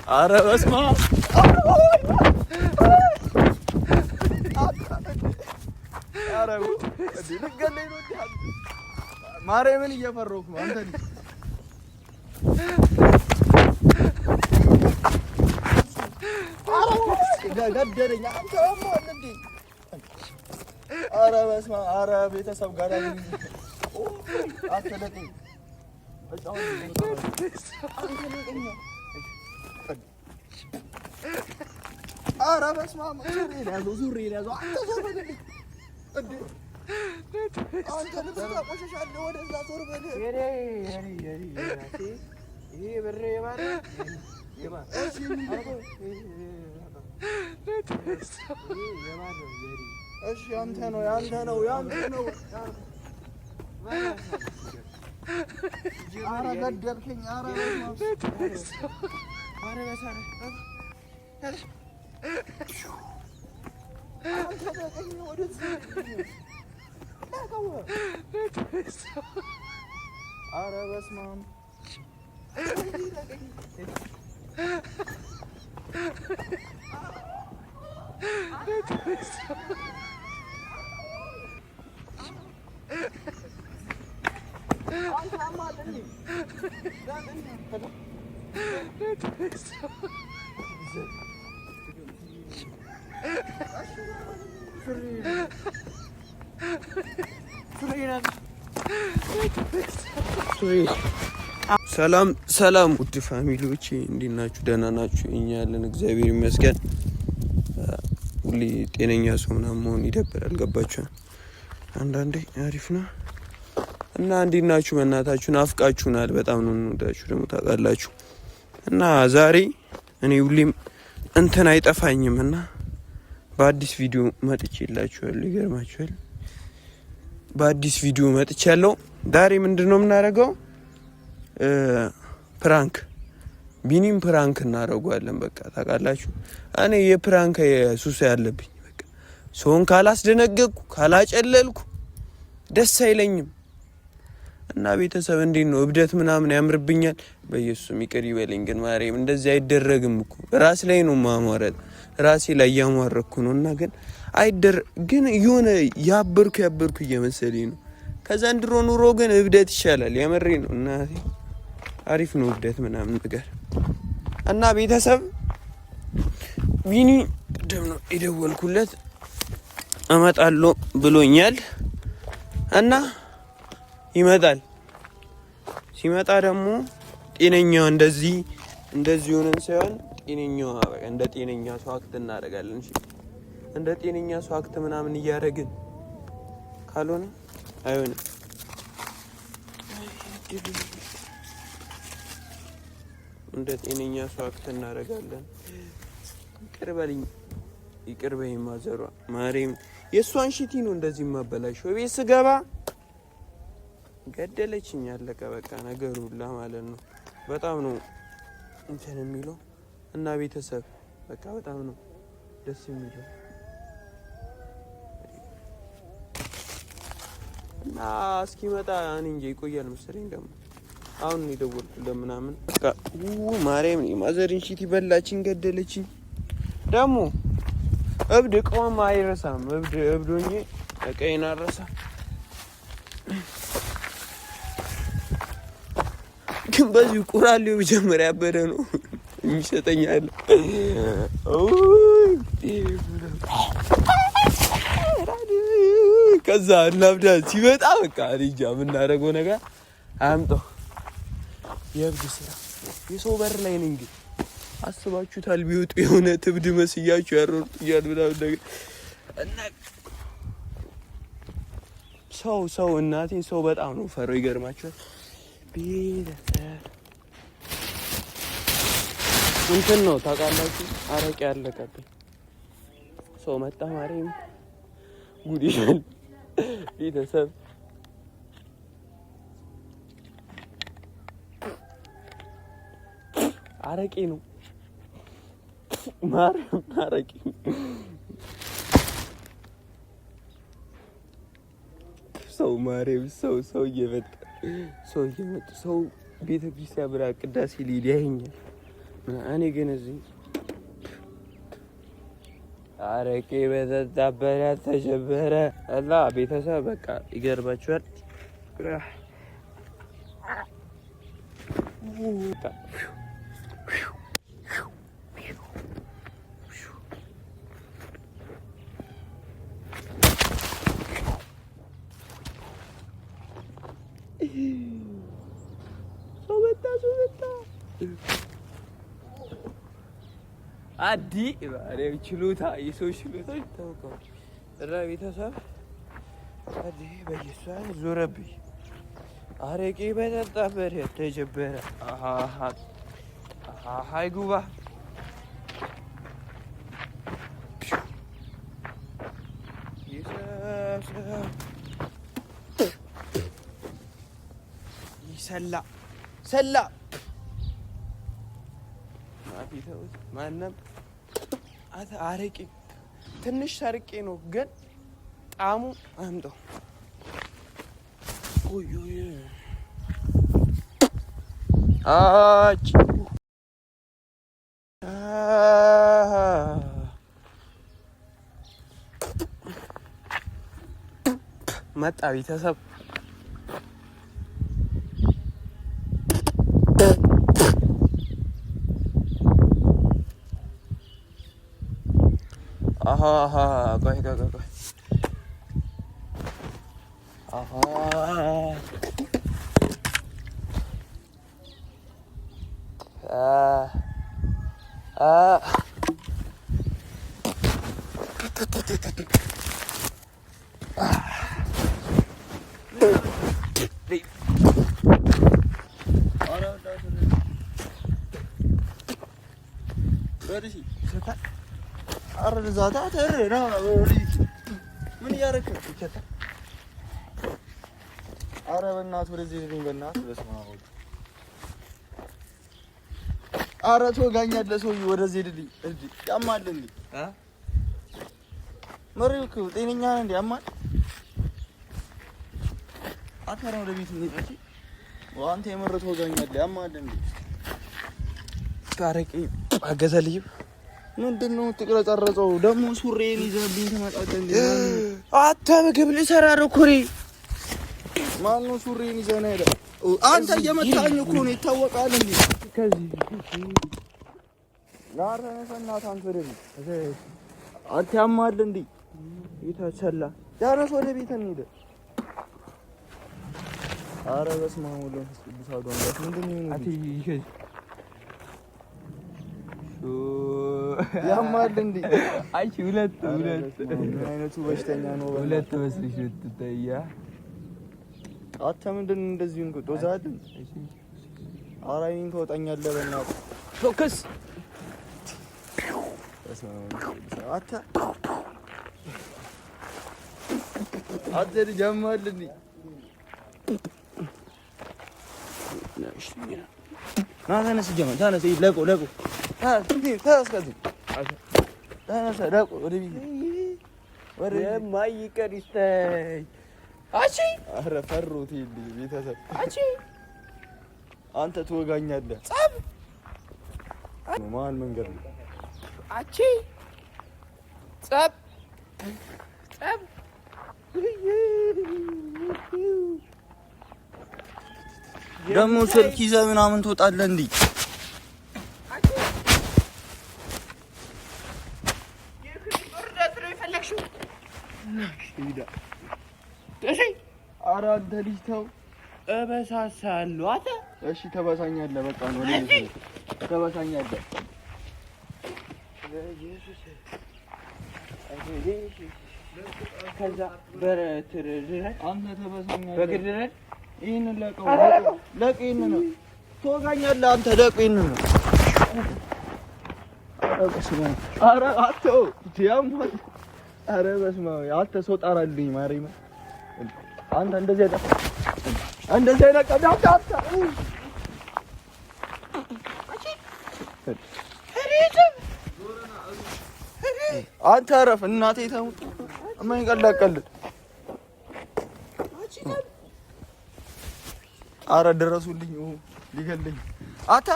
ኧረ በስመ አብ! ኧረ ልትገለኝ ነው። ማርያምን እየፈራሁ ነው። አንተ ልጅ ገደለኝ። አንተ እንዴ! ኧረ በስመ አብ! ኧረ ቤተሰብ ጋር አትለቀኝ። ኧረ በስመ አብ! ሱሪዬን ያዘው፣ ሱሪዬን ያዘው። አንተ ዞር በልልኝ እንዴ! አንተ ልብስ ታቆሸሻለህ። ወደዛ ዞር በል። እሺ ያንተ ነው፣ ያንተ ነው፣ ያንተ ነው። ኧረ ገደልከኝ! ኧረ ኧረ በስመ አብ! ሰላም ሰላም፣ ውድ family ዎች እንዴት ናችሁ? ደህና ናችሁ? እኛ ያለን እግዚአብሔር ይመስገን። ሁሌ ጤነኛ ሰው ምናምን መሆን ይደብራል። ገባችሁ? አንዳንዴ አሪፍ ነው እና እንዴት ናችሁ? በእናታችሁ ናፍቃችሁናል። በጣም ነው እንወዳችሁ ደግሞ ታውቃላችሁ። እና ዛሬ እኔ ሁሌም እንትን አይጠፋኝም እና በአዲስ ቪዲዮ መጥቼላችኋለሁ። ይገርማችኋል፣ በአዲስ ቪዲዮ መጥቻለሁ። ዛሬ ምንድን ነው የምናደርገው? prank ቢኒም prank እናደርገዋለን። በቃ ታውቃላችሁ፣ እኔ የ prank ሱስ ያለብኝ በቃ ሰውን ካላስደነገጥኩ ካላጨለልኩ ደስ አይለኝም። እና ቤተሰብ እንዴት ነው እብደት ምናምን ያምርብኛል። በኢየሱስም ይቅር ይበለኝ። ግን ማርያም እንደዚህ አይደረግም እኮ ራስ ላይ ነው ማሟረጥ፣ ራሴ ላይ እያሟረኩ ነው። እና ግን አይደር ግን የሆነ ያበርኩ ያበርኩ እየመሰለኝ ነው። ከዘንድሮ ኑሮ ግን እብደት ይሻላል። የምሬ ነው እናቴ፣ አሪፍ ነው እብደት ምናምን ነገር። እና ቤተሰብ ቢኒ ቅድም ነው የደወልኩለት እመጣለሁ ብሎኛል እና ይመጣል። ሲመጣ ደግሞ ጤነኛው እንደዚህ እንደዚህ ሆነን ሳይሆን ጤነኛው በቃ እንደ ጤነኛ ሰው act እናደርጋለን። እሺ እንደ ጤነኛ ሰው act ምናምን እያደረግን ካልሆነ አይሆንም። እንደ ጤነኛ ሰው act እናደርጋለን። ይቅር በልኝ፣ ይቅር በይኝ ማዘሯ ማርያም። የእሷን ሽቲ ነው እንደዚህ የማበላሸው። ቤት ስገባ ገደለችኝ። ያለቀ በቃ ነገሩ ሁላ ማለት ነው። በጣም ነው እንትን የሚለው እና ቤተሰብ በቃ በጣም ነው ደስ የሚለው እና እስኪመጣ እኔ እንጃ ይቆያል መሰለኝ። ደግሞ አሁን ነው የደወልኩለት ምናምን በቃ ማርያም ማዘርን ሽቲ በላችኝ፣ ገደለችኝ። ደግሞ እብድ እቃውም አይረሳም። እብድ እብድ ሆኜ እቃዬን አልረሳም። ግን በዚሁ ቁራሌው መጀመሪያ ያበደ ነው የሚሰጠኝ አለ። ከዛ እናብዳ ሲመጣ በቃ እንጃ የምናደርገው ነገር አያምጣው። የእብድ ስራ የሰው በር ላይ ነኝ። ግን አስባችሁታል? ቢወጡ የሆነ ትብድ መስያችሁ ያሮጡኛል ምናምን ነገር እና ሰው ሰው እናቴን ሰው በጣም ነው ፈረው። ይገርማችኋል። ቤተሰብ እንትን ነው ታውቃላችሁ፣ አረቄ ያለቀብኝ ሰው መጣ። ማርያም ጉድ ይላል ቤተሰብ። አረቄ ነው ማርያም፣ አረቄ ሰው ማርያም፣ ሰው ሰው እየመጣ ሰው እየመጡ ሰው ቤተ ክርስቲያን ብላ ቅዳሴ ሊሄድ ያየኛል። እኔ ግን እዚህ አረቄ በጠጣበት ተጀበረ እና ቤተሰብ በቃ ይገርባችኋል። ሰው መጣ፣ ሰው መጣ። አዲ ችሎታ የሰው ችሎታ ይታወቃል። እና ቤተሰብ አዲ በየሷ ዞረብኝ። አረቄ በጠጣበት ተጀበረ። ሀይ ጉባ ሰላ ሰላ ማንም አረቄ ትንሽ ሰርቄ ነው ግን ጣሙ አምጠው መጣ ቤተሰብ። ቆይ ቆይ ቆይ ምን እያደረክ ነው? ኧረ በእናትህ ወደዚህ ሂድልኝ፣ በእናትህ በስመ አብ። ኧረ ትወጋኛለህ ሰውዬው፣ ወደዚህ ሂድልኝ። እንደ ያማል እንደ መሪው እኮ ጤነኛ ነህ እንደ ያማል። አትመራም ወደ ቤት እንሂድ። አንተ የምር ትወጋኛለህ፣ ያማል እንደ አረቄ አገዛልኝም። ምንድን ነው የምትቅረጸረጸው? ደግሞ ሱሬን ይዘህብኝ ትመጣለህ እንዴ? አንተ ምግብ ልሰራ ነው እኮ እኔ። ማነው ሱሬን ይዘህ ነው የሄደው? አንተ እየመታኝ እኮ ነው፣ ይታወቃል እንዴ? ከዚህ ኧረ በእናትህ አንተ ወደ ቤት አንተ ያማል እንዴ? የተሰላ ዳረስ ወደ ቤት እንሂድ። ኧረ በስመ አብ ወወልድ ወመንፈስ ቅዱስ አሐዱ አምላክ። ምንድን ነው ይሄ? ያማል እንዴ? አይ ሁለት ሁለት ምን አይነቱ በሽተኛ ነው? ሁለት መስልሽ ልትታያ አንተ ምንድን ነው እንደዚህ እንቁ ጦዛል። ኧረ እኔን ትወጣኛለህ በእናትህ። focus አንተ አንተ ልጅ ያማል እንዴ? ና ተነስ፣ ጀመር ተነስ፣ ለቆ ለቆ ተነስ፣ ለቆ ወደ ቤት ወደ የማይቀር ይስተይ። አቺ ኧረ ፈሩት ቤተሰብ። አቺ አንተ ትወጋኛለህ። ጸብ መሀል መንገድ ነው። አቺ ጸብ ጸብ ደግሞ ስልክ ይዘህ ምናምን ትወጣለህ እንዴ? ኧረ አንተ ልጅ ተው፣ እበሳሳለሁ። አንተ እሺ ተበሳኛለህ። በቃ ነው ተበሳኛለህ። ከዛ በትር አንተ ተበሳኛለህ። በግድረድ ይህንን ለቀው ለቅ፣ ይህንን ነው ትወጋኛለህ። አንተ ለቅ፣ ይህንን ነው። ኧረ አተው ያማል። ኧረ በስመ አብ አንተ ሰው ጣራልኝ። ማርያምን አንተ እንደዚህ አይነት እንደዚህ አይነት አንተ አንተ አንተ እረፍ። እናቴ ተውጥ የማይቀላቀል አረ ደረሱልኝ፣ ሊገለኝ። አታ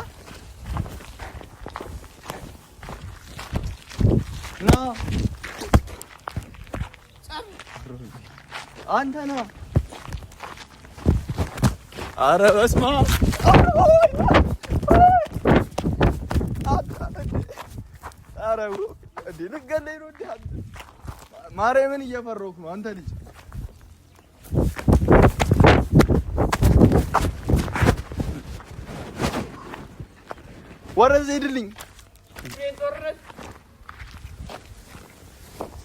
ና አንተ ና። ኧረ በስመ አብ። ኧረ እንዴ ልትገለኝ ነው እንዴ? አንተ ማርያምን እየፈራሁህ ነው አንተ ልጅ። ወረዝ ሂድልኝ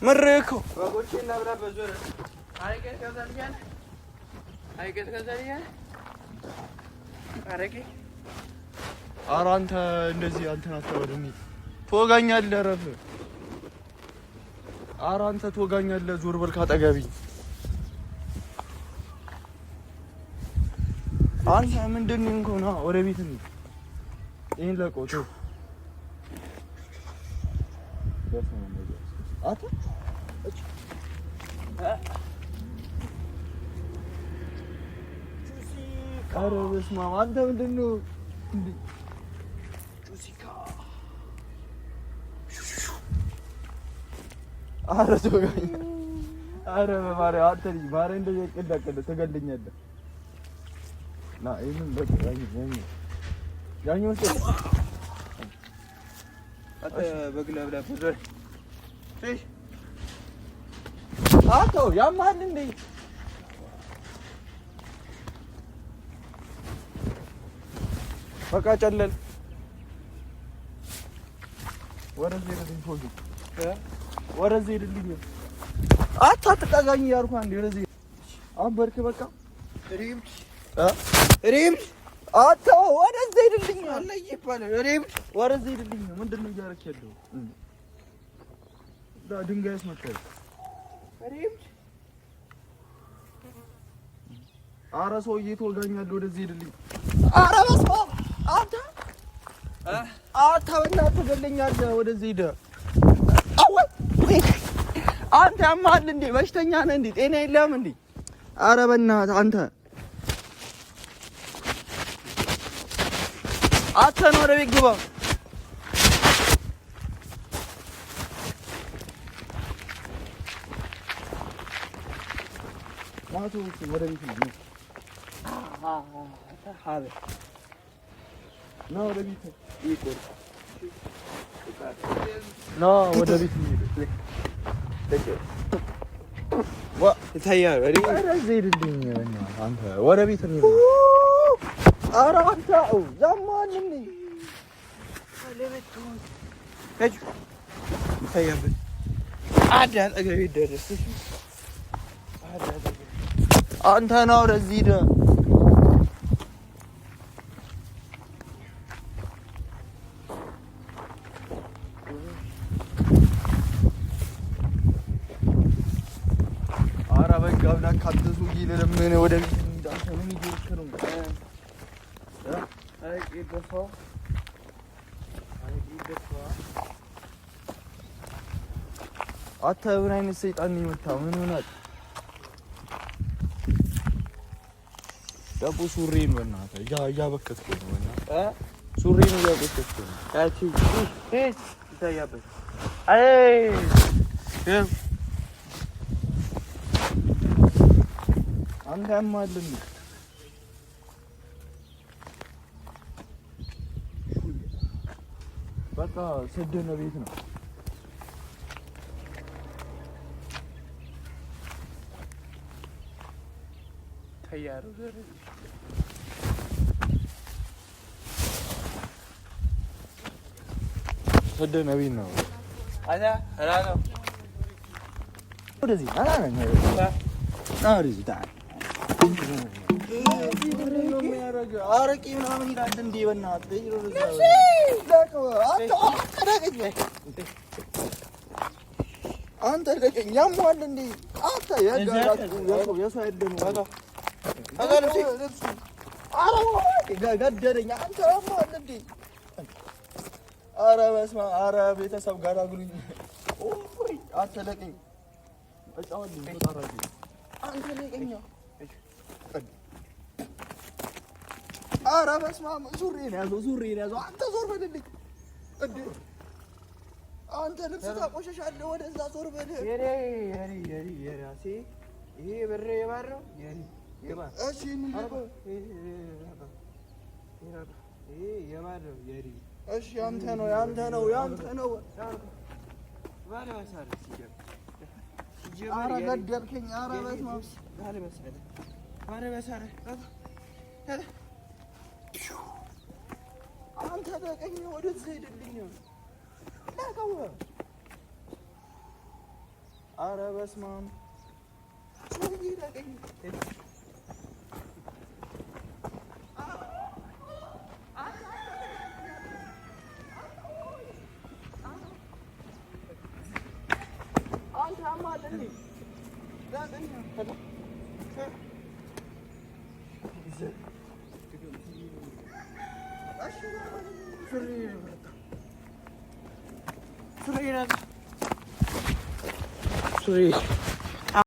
ምሬ እኮ ኧረ አንተ እንደዚህ አንተን አታወድም፣ ትወጋኛለህ። እረፍ። ኧረ አንተ ትወጋኛለህ። ዞር በል ካጠገቢ። አንተ ምንድን ነው እንኳን ወደ ቤት እንሂድ። ይሄን ለቀው ተው። ኧረ በስመ አብ አንተ ምንድን ነው? ኧረ ትወጋኛለህ። ኧረ በማርያም አንተ ልጅ ማርያም እንደዚህ ቀልድ አቀልድ ትገለኛለህ። ና ይሄንን በቃ ያኛውን አቶ ያመሀል እንዴ? በቃ ጨለል። ወደዚህ ሂድልኝ፣ ወደዚህ ሂድልኝ። አትጠጋኝ እያልኩህ አንዴ ወደዚህ አበርክ። በቃ አቶ ወደዚህ ሂድልኝ፣ ወደዚህ ሂድልኝ። ምንድን ነው እያደረክ ያለው? ድንጋይ አስመታኝ። ኧረ ሰውዬ ትወጋኛለህ። ወደዚህ ሂድልኝ። ኧረ በስመ አብ አንተ አንተ በእናትህ ትገለኛለህ። ወደዚህ ሂድ። አንተ ያመሀል እንዴ? በሽተኛ ነህ እንዴ? ጤና የለህም እንዴ? ኧረ በእናትህ አንተ አንተ ነው ወደ ቤት ግባ። ወደ ቤት ነው። ና ወደ ቤት ና ወደ ቤት ይታያል። ወደ ቤት ኧረ አንተ ያማል እንዴ? አንተ ና ወደዚህ ሂድ። ኧረ በቃ አምላክ አንተ ሰውዬ ልለምንህ ወደ ቤት እንሂድ። አንተ ምን እየሆንክ ነው? አንተ ምን አይነት ሰይጣን ነው የመታው? ምን ሆናል? ዳቦ ሱሪን በእናትህ እያበከትኩ ነው። በእናትህ ሱሪን እያበከትኩ ነው። አንተ ያማል እንዴ? በቃ ስድህ ቤት ነው። ስድህ ቤት ነው። ወደዚህ አረቄ ምናምን ይላል እንዴ? በእናትህ አንተ ልቀቀኝ። ያመዋል እንዴ? አንተ ገደለኝ። አንተ ያመዋል እንዴ? ኧረ በስመ አብ! ኧረ ቤተሰብ ጋላግሉኝ። አንተ ልቀቀኝ። አንተ ልቀቀኝ። ኧረ በስመ አብ! ሱሪዬን ያዘው፣ ሱሪዬን ያዘው። አንተ ዞር በልልኝ እንዴ! አንተ ልብስ ታቆሸሻለህ። ወደዛ ዞር በል። የኔ የኔ የኔ የራሴ ይሄ ብሬ የማን ነው? የኔ የማን? እሺ ይሄ የማን ነው? የኔ። እሺ ያንተ ነው፣ ያንተ ነው፣ ያንተ ነው። ኧረ ገደልከኝ። ኧረ በስመ አብ አንተ በቀኝ ወደዛ ሄድልኝ። ላቀው። ኧረ በስመ አብ ሰውዬ ላቀኝ። አንተ አማልኝ ላቀኝ። ሱሪ